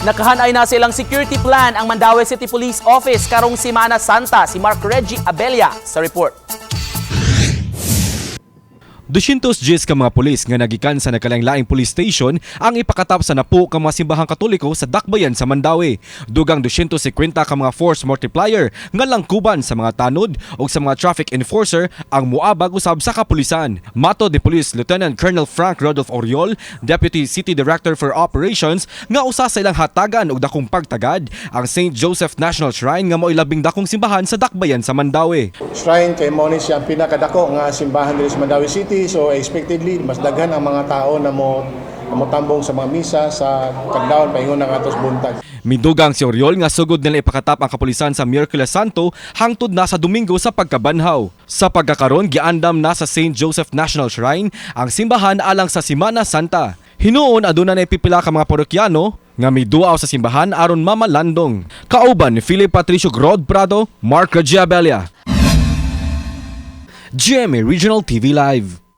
Nakahanay na silang security plan ang Mandaue City Police Office karong Semana Santa. Si Mark Reggie Abella sa report. 210 ka mga pulis nga nagikan sa nagkalaing-laing police station ang ipakatap sa napo ka mga simbahang Katoliko sa Dakbayan sa Mandaue. Dugang 250 ka mga force multiplier nga langkuban sa mga tanod o sa mga traffic enforcer ang muabag usab sa kapulisan. Matod ni Police Lieutenant Colonel Frank Rodolph Oriol, Deputy City Director for Operations, nga usa sa ilang hatagan og dakong pagtagad ang St. Joseph National Shrine nga mao'y labing dakong simbahan sa Dakbayan sa Mandaue. Shrine kay mao ni siya ang pinakadako nga simbahan diri sa Mandaue City, so expectedly mas daghan ang mga tao na mo motambong sa mga misa sa kadlawon paingon ng atos buntag. Midugang si Oriol nga sugod nila ipakatap ang kapulisan sa Miyerkules Santo hangtod na sa Domingo sa pagkabanhaw. Sa pagkakaron, giandam na sa St. Joseph National Shrine ang simbahan alang sa Semana Santa. Hinuon aduna na pipila ka mga parokyano nga miduaw sa simbahan aron mamalandong. Kauban ni Philip Patricio Grod Prado, Mark Ragiabella. GMA Regional TV Live.